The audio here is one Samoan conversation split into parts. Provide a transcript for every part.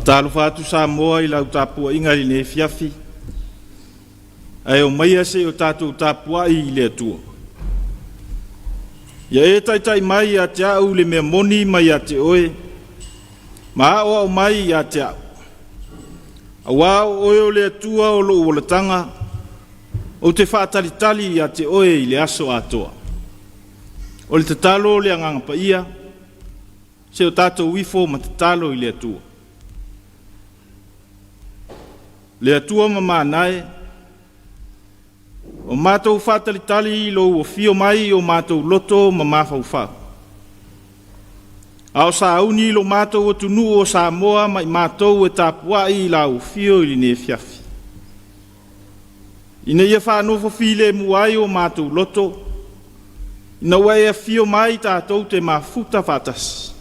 Faatalofa atu Samoa i lau tapuaiga i lenei afiafi, ae omaia se i o tatou tapuai i le Atua. Ia e taitai mai ia te au le mea moni ma ia te oe, ma aoao mai ia te au. Aua o oe o le Atua o lou olataga, ou te faatalitali ia te oe i le aso atoa. O le tatalo o le Agaga Paia, se o tatou ifo ma tatalo i le Atua. Le Atua mamana e, o matou faatalitali i lou afio mai i o matou loto ma mafaufau. A o sauni lo matou atunuu o Samoa ma i matou e tapuai i lau afio i lenei afiafi. Ina ia faanofo filemu ai o matou loto, ina ua e afio mai tatou te mafuta faatasi.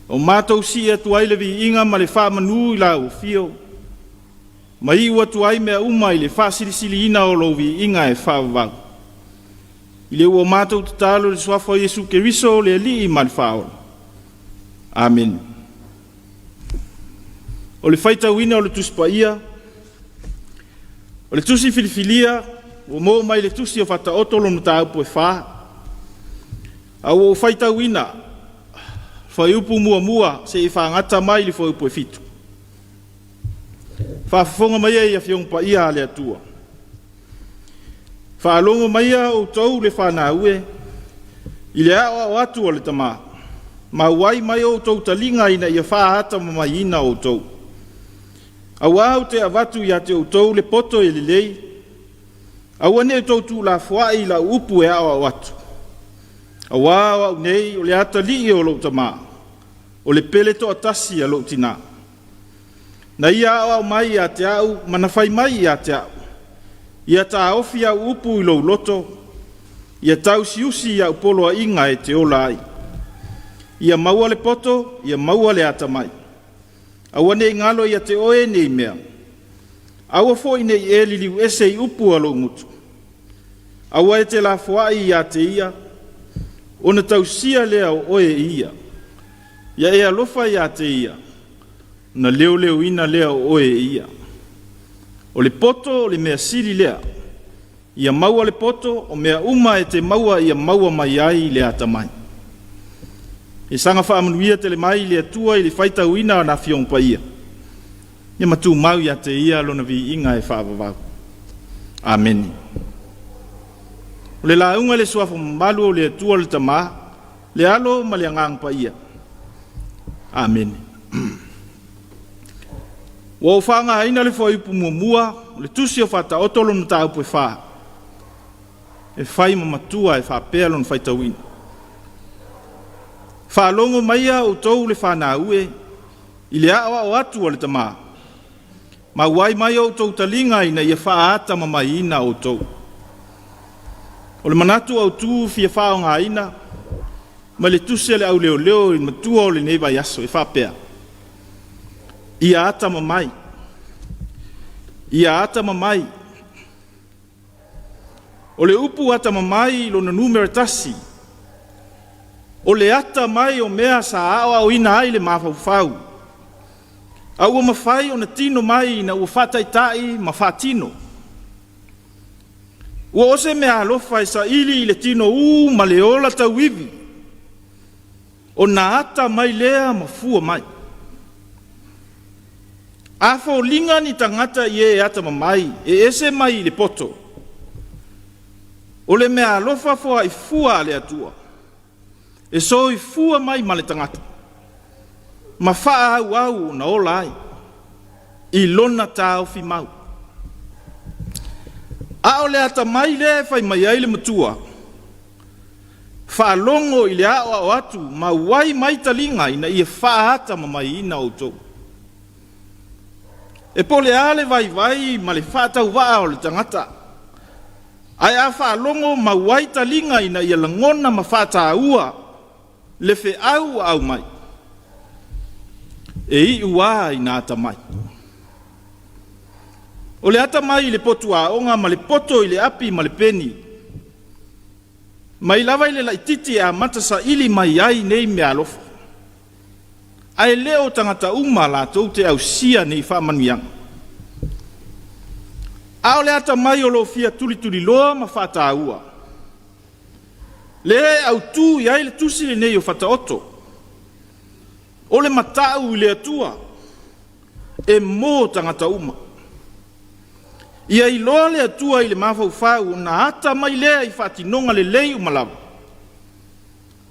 O matou sii atu ai le viiga ma le faamanu i lau afio, ma iu atu ai mea uma i le faasilisiliina o lou viiga e faavavau. I le ua matou tatalo i le suafa o Iesu Keriso le Alii ma le Faaola. Amene. O le faitauina o le Tusi Paia, o le Tusi Filifilia ua maua mai le Tusi o Faataoto lona mataupu e 4, a ua ou faitauina fuaiupu muamua seia faagata mai le fuaiupu e 7. Faafofoga maia i Afioga Paia a le Atua. Faalogo maia outou le fanau e, i le aoao atu a le tama, ma auai mai outou taliga ina ia faatamamaiina outou. Aua ou te avatu ia te outou le poto e lelei, aua ne i outou tuulafoai i lau upu e aoao atu. Aua o au nei o le atalii o lou tama, o le pele toatasi a lou tinā. Na ia aoao mai ia te au ma na fai mai ia te au, Ia taofi au upu i lou loto, ia tausiusi i au poloaiga e te ola ai. Ia maua le poto, ia maua le atamai. Aua ne i galo ia te oe nei mea. Aua foi ne i e liliu ese i upu a lou gutu. Aua e te lafoai ia te ia, ona tausia lea o oe e ia. Ia e alofa ia te ia, ona leoleoina lea o oe e ia. O le poto o le mea sili lea. Ia maua le poto, o mea uma e te maua ia maua mai ai le atamai. E saga faamanuia tele mai le Atua i le faitauina o na Afioga Paia, ia ma tumau ia te ia lona viiga e faavavau. Amene. O le lauga i le suafa mamalu o le Atua le Tama, le Alo ma le Agaga Paia. Amene. Ua ou faagaina le fuaiupu muamua o le tusi o Faataoto lona mataupu e 4, e fai ma matua e faapea lona faitauina. Faalogo maia outou le fanau e, i le aoao atu a le tama, ma auai mai outou taliga ina ia faatamamaiina outou. O le manatu autu fia faaaogaina mai le tusi a le auleoleo i matua o lenei vaiaso e faapea, Ia atamamai, ia atamamai. O le upu atamamai i lona numera 1, o le ata mai o mea sa aoaoina ai le mafaufau, a ua mafai ona tino mai ina ua faataitai ma faatino. Ua o se meaalofa e saili i le tino ū ma le ola tauivi, ona ata mai lea ma fua mai. A foliga ni tagata i e atamamai e ese mai i le poto, o le meaalofa foai fua a le Atua, e soifua mai ma le tagata, ma faaauau ona ola ai i lona taofi mau. A o le atamai lea e fai mai ai le matua, faalogo i le aoao atu ma uai mai taliga ina ia faatamamaiina outou. E po o le a le vaivai ma le faatauvaa o le tagata, ae a faalogo ma uai taliga ina ia lagona ma faataua le feau ua aumai, e iu lava ina atamai. O le atamai i le potu aoga ma le poto i le api ma le peni, mai lava i le laitiiti e amata saili mai ai nei meaalofa. Ae le o tagata uma latou te ausia nei faamanuiaga. A o le atamai o lo o fia tulituliloa ma faataua, lea e autu i ai le tusi lenei o Fataoto, o le matau i le Atua e mo tagata uma. Ia iloa le Atua i le mafaufau ona ata mai lea i faatinoga lelei uma lava,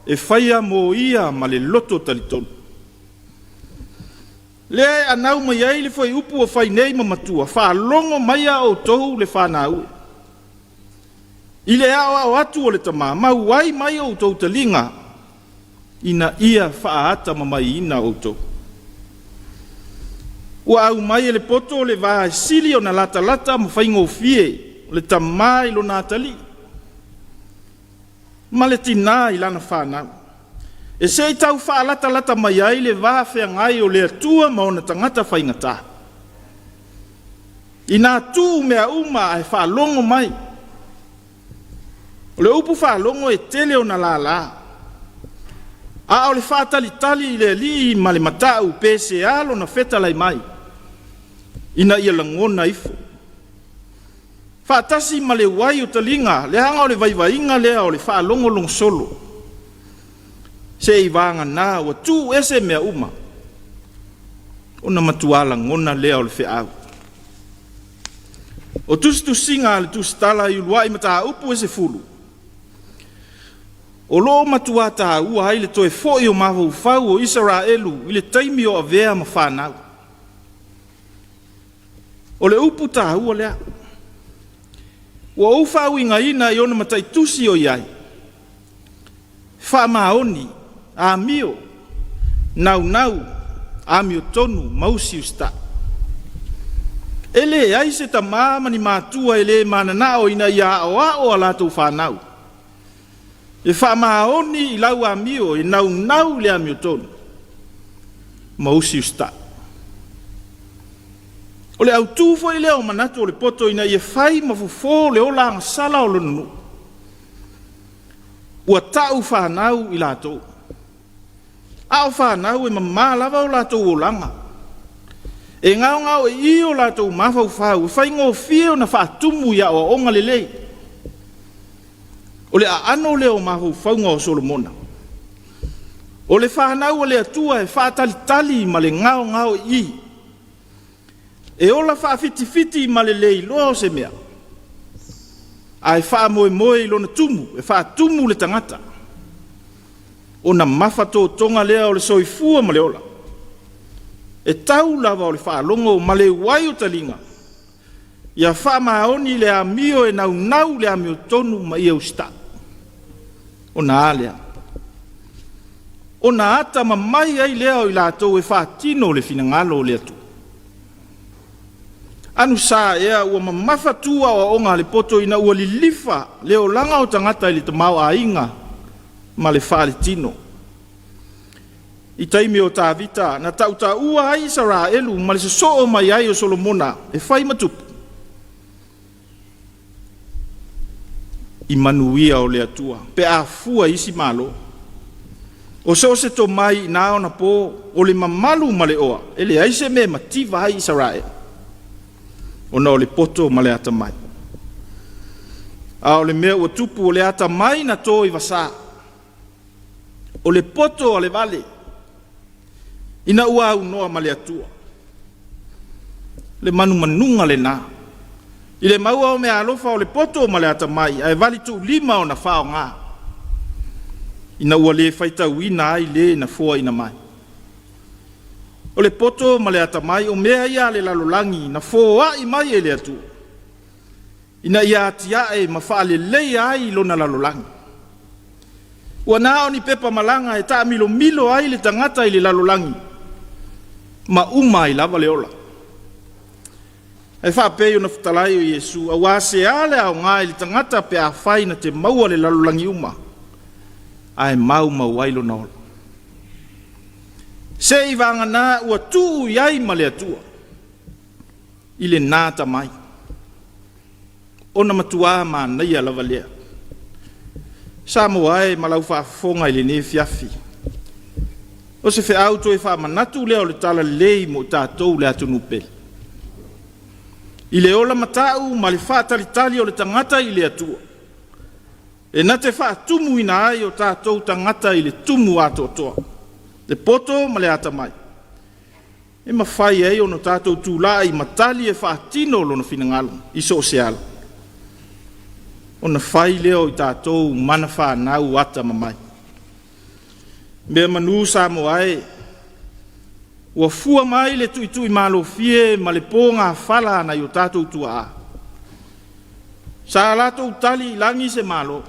e faia mo ia ma le loto talitonu. Lea e anau mai ai le fuaiupu ua fai nei ma matua, faalogo maia outou le fanau e. I le aoao atu o le tama, ma uai mai outou taliga, ina ia faaatamamaiina outou. Ua aumai e le poto le va e sili ona latalata ma faigofie le tama i lona atalii ma le tinā i lana fanau, e se i tau faalatalata mai ai le va feagai o le Atua ma ona tagata faigata. Inā tuu mea uma ae faalogo mai. O le upu faalogo e tele ona lala, a o le faatalitali i le alii ma le matau pe sea lona fetalai mai, ina ia lagona ifo. Faatasi ma le uai o taliga, leaga o le vaivaiga lea o le faalogologo solo, seiavagana ua tuu ese mea uma, ona matua lagona lea o le feau. O tusitusiga a le tusitala i uluai mataupu e 10, o lo o matua taua ai le toe foi o mafaufau o Isaraelu i le taimi o avea ma fanau. O le upu taua lea. Ua ou faauigaina i ona mataitusi o i ai, faamaoni, amio, naunau, amiotonu ma usiusitai. E leai se tama ma ni matua e le mananao ina ia aoao a latou fanau e faamaoni i lau amio, e naunau i le amiotonu ma usiusitai. O le autu foi lea o manatu o le poto ina ia fai ma fofo le ola agasala o lona nuu. Ua ta'u fanau i latou, a o fanau e mamā lava o latou olaga. E gaogaoi'i o latou mafaufau e faigofie ona faatumu i aoaoga lelei. O le aano lea o mafaufauga o Solomona. O le fanau a le Atua e faatalitali ma le gaogaoi'i. E ola faafitifiti ma le le iloa o se mea, ae faamoemoe i lona tumu e faatumu le tagata, ona mafatotoga lea o le soifua ma le ola. E tau lava o le faalogo ma le uai o taliga, ia faamaoni le amio e naunau i le amiotonu ma ia usitai. Ona a lea? Ona atamamai ai lea o i latou e faatino le finagalo o le Atua. Anusa ea ua mamafa tu aoaoga a le poto ina ua lilifa le olaga o tagata i le tamaoaiga ma le faaletino. I taimi o Tavita, na tautaua ai Isaraelu ma le sosoo mai ai o Solomona e fai ma tupu i manuia o le Atua pe a fua i isi malo. O so o se tomai i na ona po, o le mamalu ma le oa, e leai se mea e mativa ai Isaraelu, ona o le poto ma le atamai. A o le mea ua tupu, o le atamai na to i vasa, o le poto a le vale, ina ua aunoa ma le Atua. Le manumanuga lena, i le maua o meaalofa o le poto ma le atamai, ae vali tuulima ona faaaoga, ina ua le faitauina ai le na foaina mai. O le poto ma le atamai o mea ia a le lalolagi na foai mai e le Atua, ina ia atiae ma faaleleia ai lona lalolagi. Ua na o ni pepa malaga e taamilomilo ai le tagata i le lalolagi ma uma ai lava le ola. Ae faapei ona fetalai o Iesu, auā se a le aoga i le tagata pe afai na te maua le lalolagi uma, ae maumau ai lona ola. Seiavagana ua tuu i ai ma le Atua i lena atamai, ona matuā manaia lava lea. Samoa e ma lau faafofoga i lenei afiafi. O se feau toe faamanatu lea o le Talalelei mo i tatou le atunuu pele. I le ola matau ma le faatalitali o le tagata i le Atua, e na te faatumuina ai o tatou tagata i le tumu atoatoa, le poto ma le atamai, e mafai ai ona tatou tulai ma tali e faatino Lona finagalo i so o se ala, ona fai lea o i tatou mana fanau atamamai. Mea manu Samoa e, ua fua mai le tuituimalofie ma le pogafala a nai o tatou tuaa, sa latou tali i lagi se Malo,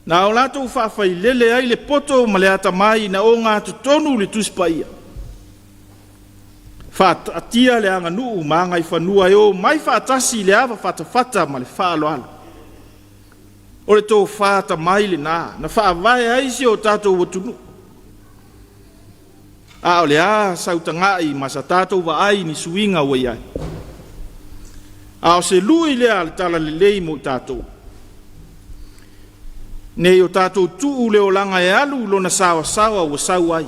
na o latou faafailele ai le poto ma le atamai ina ogatotonu le Tusi Paia, faataatia le aganuu ma agaifanua e omai faatasi i le avafatafata ma le faaaloalo. O le tofa atamai lena na faavae ai si o tatou atunuu. A o le a sau tagai ma sa tatou vaai i ni suiga ua i ai? A o se lui lea a le Talalelei mo i tatou, ne i o tatou tuu le olaga e alu lona saoasaoa ua sau ai,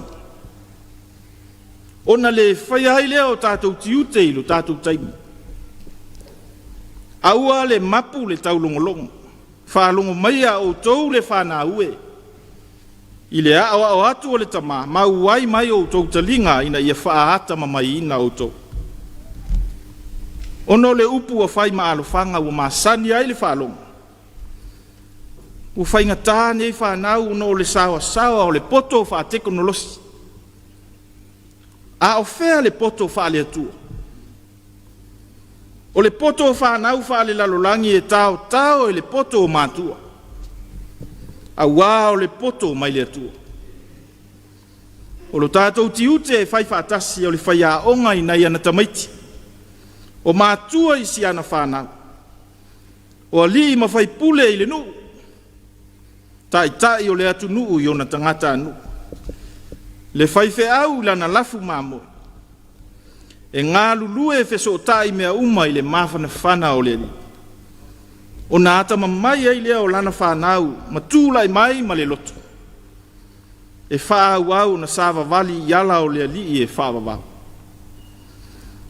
ona le faia ai lea o tatou tiute i lo tatou taimi. Aua le mapu le taulogologo, faalogo maia outou le fanau e, i le aoao atu o le tama, ma auai mai outou taliga ina ia faaatamamaiina outou. Ona o le upu ua fai ma alofaga ua masani ai le faalogo, ua faigata nei fanau ona o le saoasaoa o le poto faatekonolosi. A o fea le poto faale-Atua? O le poto o fanau faale-lalolagi e taotao e le poto o matua, auā o le poto mai le Atua. O lo tatou tiute e fai faatasi o le faiaoga i nai ana tamaiti, o matua i si ana fanau, o alii ma faipule i le nuu, taitai o le atunuu i ona tagatanuu, le faifeau i lana lafu mamoe, e galulue fesootai mea uma i le mafanafana o le Alii, ona atamamai ai lea o lana fanau ma tulai mai ma le loto e faaauau ona savavali i ala o le Alii e faavavau.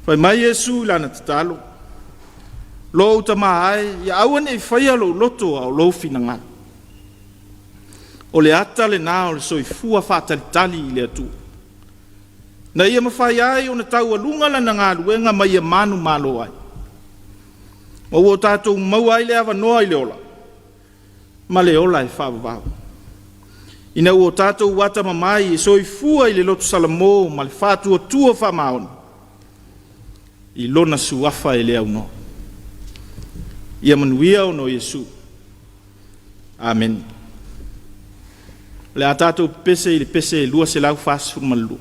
Fai mai Iesu i lana tatalo, Lou Tama e, ia aua ne i faia lou loto a o lou finagalo. O le ata lena o le soifua faatalitali i le Atua, na ia mafai ai ona taualuga lana galuega ma ia manumalo ai, ma ua tatou maua ai le avanoa i le ola ma le ola e faavavau, ina ua tatou atamamai e soifua i le loto salamo ma le faatuatua faamaoni i Lona Suafa e le aunoa. Ia manuia ona o Iesu. Amene. O le a tatou pepese i le pese 242.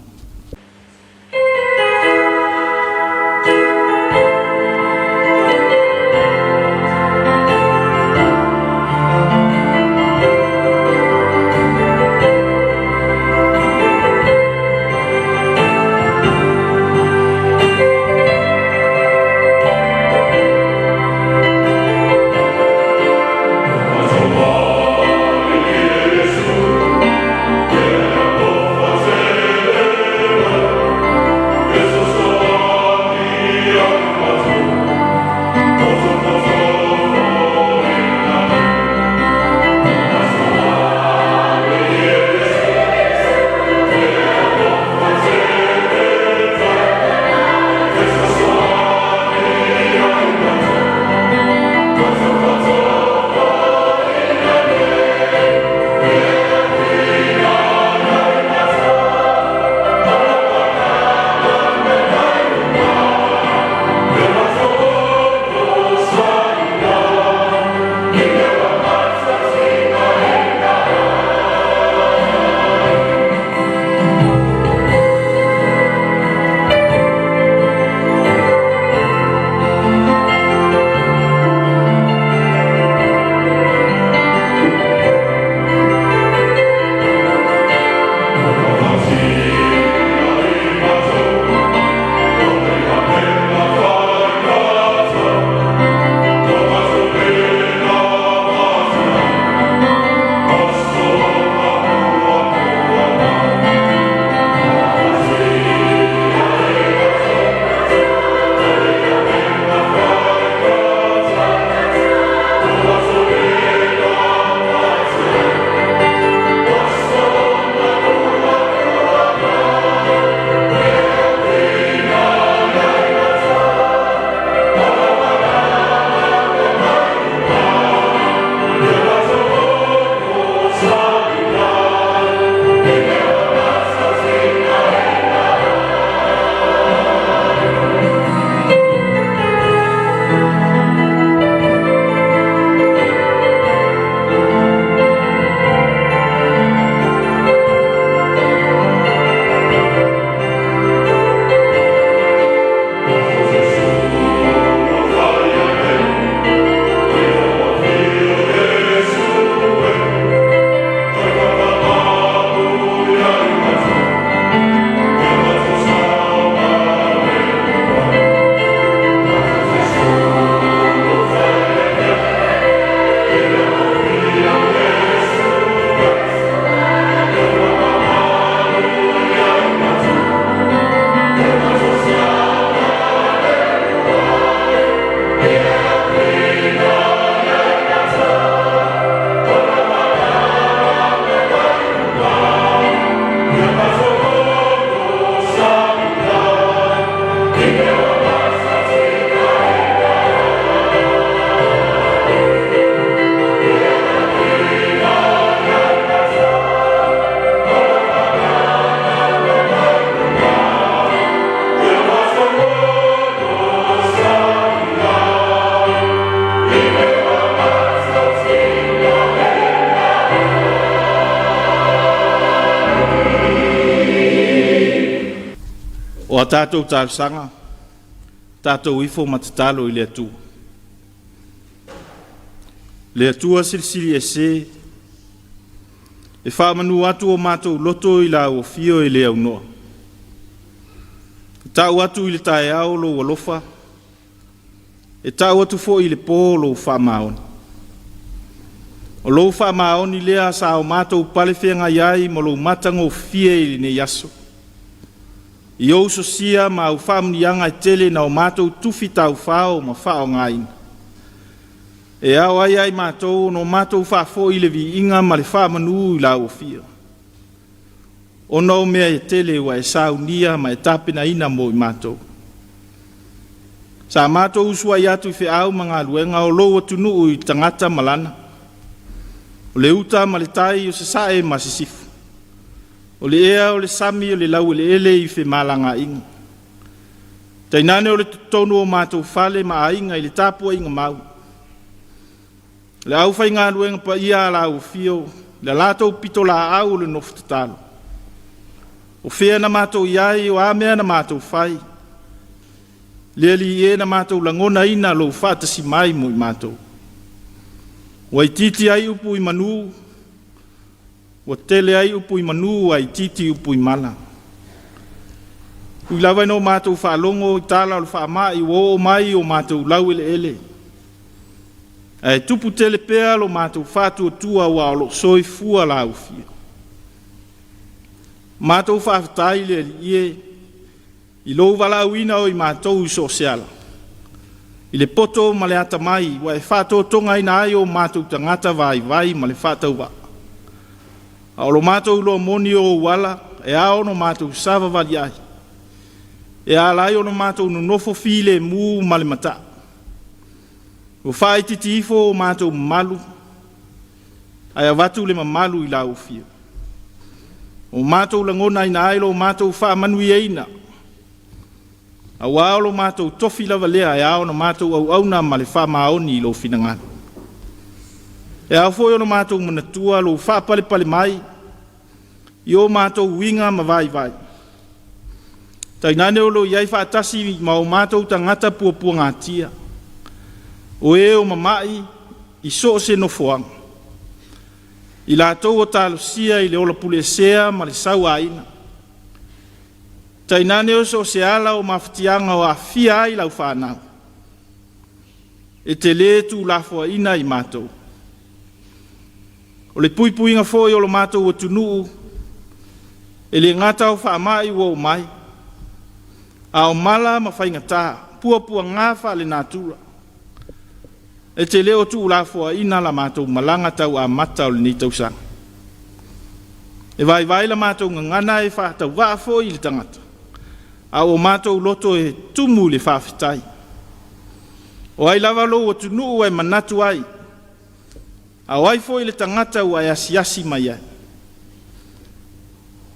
O a tatou talosaga, tatou ifo ma tatalo i le Atua. Le Atua Silisili Ese, e faamanu atu o matou loto i lau afio e le aunoa. E tau atu i le taeao lou alofa, e tau atu foi i le po lou faamaoni. O lou faamaoni lea sa o matou palefeagai ai ma lou matagofie i lenei aso. I ou sosia ma au faamanuiaga e tele na o matou tufi taufao ma faaaogaina. E ao ai ia i matou ona o matou faafoi le viiga ma le faamanu i lau Afio, ona o mea e tele ua e saunia ma e tapenaina mo i matou. Sa matou usuai atu i feau ma galuega o lou atunuu i tagata ma lana, o le uta ma le tai, o sasae ma sisifo, o le ea o le sami o le laueleele i femalagaaiga, tainane o le totonu o matou fale ma aiga i le tapuaiga mau, le aufaigaluega paia a lau Afio, le latou pitolaau o le nofo tatalo. O fea na matou i ai, o a mea na matou fai, le Alii e, na matou lagonaina lou faatasi mai mo i matou. Ua itiiti ai upu i manu, ua tele ai upu i manu ae itiiti upu i mala. Ui lava ina o matou faalogo i tala o le faamai ua oo mai i o matou laueleele, ae tupu tele pea lo matou faatuatua aua o lo o soifua lau Afio. Matou faafetai le Alii e, i lou valaauina o i matou i so o se ala, i le poto ma le atamai ua e faatotogaina ai o matou tagata vaivai ma le faatauvaa. A o lo matou iloa moni o ou ala, e ao ona matou savavali ai, e ala ai ona matou nonofo filemu ma le matai. Ua faaitiiti ifo o matou mamalu, ae avatu le mamalu i lau Afio. Ua matou lagonaina ai lo matou faamanuiaina, aua o lo matou tofi lava lea e ao ona matou auauna ma le faamaoni i lou finagalo. E ao foi ona matou manatua lou faapalepale mai i o matou uiga ma vaivai, tainane o lo o i ai faatasi ma o matou tagata puapuagatia, o e o mamai i so o se nofoaga, i latou o talosia i le ola puleesea ma le sauaina, tainane o so o se ala o mafatiaga o aafia ai lau fanau, e te le tuulafoaiina i matou. O le puipuiga foi o lo matou atunuu, e le gata o faamai ua oo mai, a o mala ma faigata, puapuaga faale-natura. E te le o tuulafoaiina la matou malaga tau amata o lenei tausaga. E vaivai la matou gagana e faatauvaa foi i le tagata, a ua matou loto e tumu i le faafetai. O ai lava lou atunuu ua e manatu ai, a o ai foi le tagata ua e asiasi mai ai?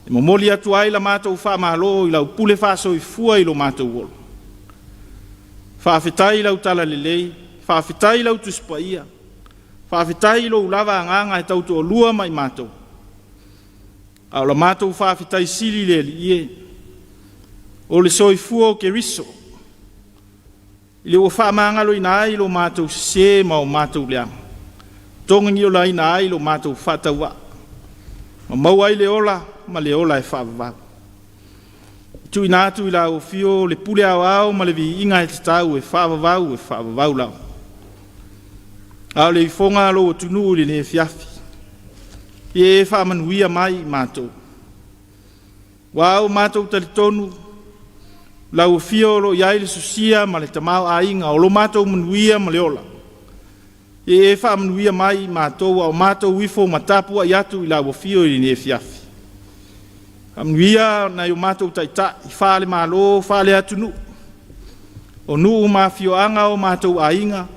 E momoli atu ai la matou faamalo i lau pule faasoifua i lo matou ola. Faafetai i lau talalelei, faafetai i lau Tusi Paia, faafetai i lou lava agaga e tautoalua ma i matou. A o la matou faafetai sili le Alii e, o le soifua o Keriso, i le ua faamagaloina ai lo matou sese ma o matou leaga, togigiolaina ai lo matou faatauvaa, ma maua ai le ola ma le ola e faavavau. E tuuina atu i lau afio le pule aoao ma le viiga e tatau e faavavau e faavavau lava. A o le ifoga a lou atunuu i lenei afiafi, ia e faamanuia mai i matou. Ua o matou talitonu, lau afio o lo o i ai le sosia ma le tamaoaiga o lo matou manuia ma le ola. Ia e faamanuia mai i matou a o matou ifo ma tapuai atu i lau afio i lenei afiafi. Faamanuia nai o matou taitai faale-Malo, faale-atunuu, o nuu ma afioaga o matou aiga,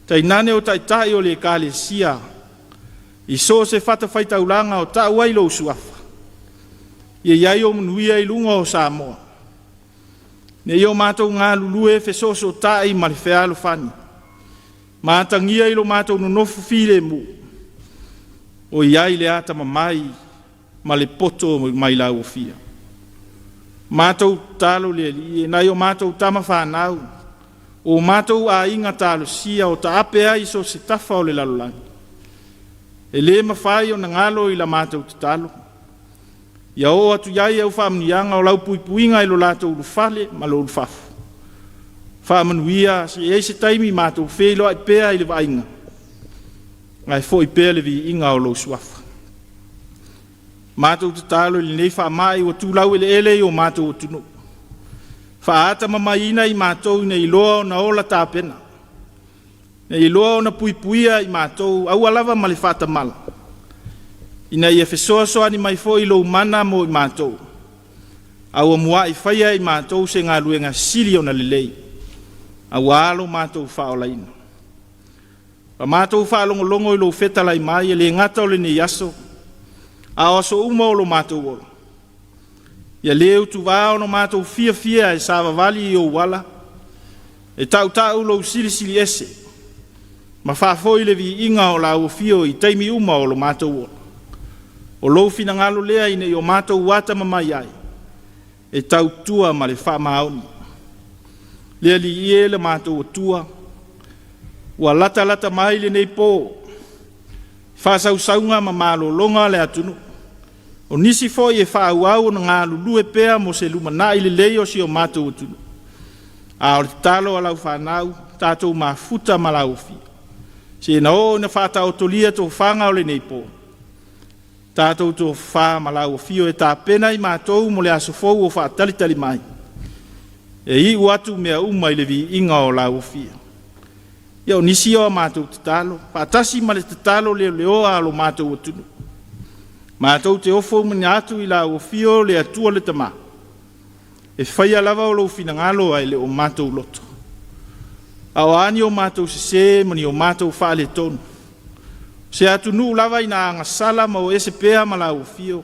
tainane o taitai o le Ekalesia i so o se fatafaitaulaga o tau ai lou Suafa, ia i ai ou manuia i luga o Samoa, ina ia o matou galulue fesoosootai ma le fealofani, ma atagia i lo matou nonofo filemu, o i ai le atamamai ma le poto mai lau Afio. Matou tatalo le Alii e, nai o matou tama fanau, o matou aiga talosia o taape ai i so o se tafa o le lalolagi, e le mafai ona galo i la matou tatalo, ia oo atu i ai au faamanuiaga o lau puipuiga i lo latou ulufale ma le ulufafo. Faamanuia se i i ai se taimi matou feiloai pea i le vaaiga, ae foi pea le viiga o lou Suafa. Matou tatalo i lenei faamai ua tulau eleele i o matou atunuu, faatamamaiina i matou ina ia iloa ona ola tapena, ina ia iloa ona puipuia i matou, aua lava ma le faatamala, ina ia fesoasoani mai foi lou mana mo i matou, a ua muai faia e i matou se galuega sili ona lelei, aua lo matou faaolaina. Ua matou faalogologo i lou fetalai mai, e le gata o lenei aso, a o aso uma o lo matou ola. Ia le utuvā ona matou fiafia e savavali i ou ala, e tautau lou Silisili Ese, ma faafoi le viiga o lau afio i taimi uma o lo matou ola. O lou finagalo lea ina ia o matou atamamai ai, e tautua ma le faamaoni. Le Alii e, le matou Atua, ua latalata mai lenei po i faasausauga ma malologa a le atunuu. O nisi foi e faaauau ona galulue pea mo se lumanai lelei o si o matou atunuu. A o le tatalo a lau fanau, tatou mafuta ma lauofia, seia oo ina faataotolia tofaga o lenei po, tatou tofafa ma lau afio e tapena i matou mo le aso fou o faatalitali mai, e iu atu mea uma i le viiga o lau afio. Ia, o nisi ia o a matou tatalo, faatasi ma le tatalo leleoa a lo matou atunuu. Matou te ofoina atu i lau afio le Atua le Tama, e faia lava o lou finagalo ae le o matou loto. A o a ni o matou sesē ma ni o matou faaletonu, o se atunuu lava ina agasala ma o ese pea ma lau afio,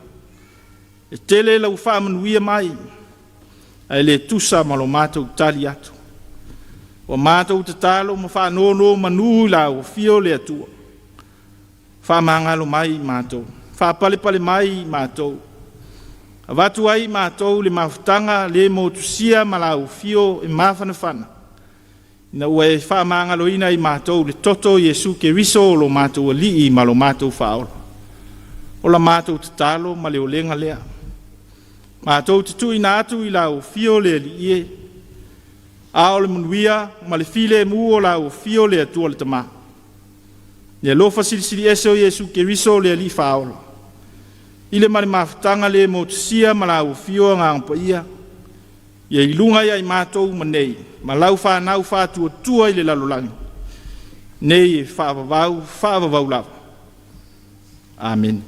e tele lau faamanuia mai, ae le tusa ma lo matou tali atu. Ua matou tatalo ma faanonomanu i lau afio le Atua, faamagalo mai i matou, faapalepale mai i matou, avatu ai i matou le mafutaga le motusia ma lau afio e mafanafana, ina ua e faamagaloina i matou i le toto o Iesu Keriso o lo matou Alii ma lo matou Faaola. O la matou tatalo ma le olega lea, matou te tuuina atu i lau afio le Alii e, a o le manuia ma le filemu o lau afio le Atua le Tama, le alofa Silisili Ese o Iesu Keriso o le Alii Faaola, i le ma le mafutaga le motusia ma lau afio Agaga Paia, ia i luga ia i matou uma nei ma lau fanau faatuatua i le lalolagi nei e faavavau, faavavau lava. Amene.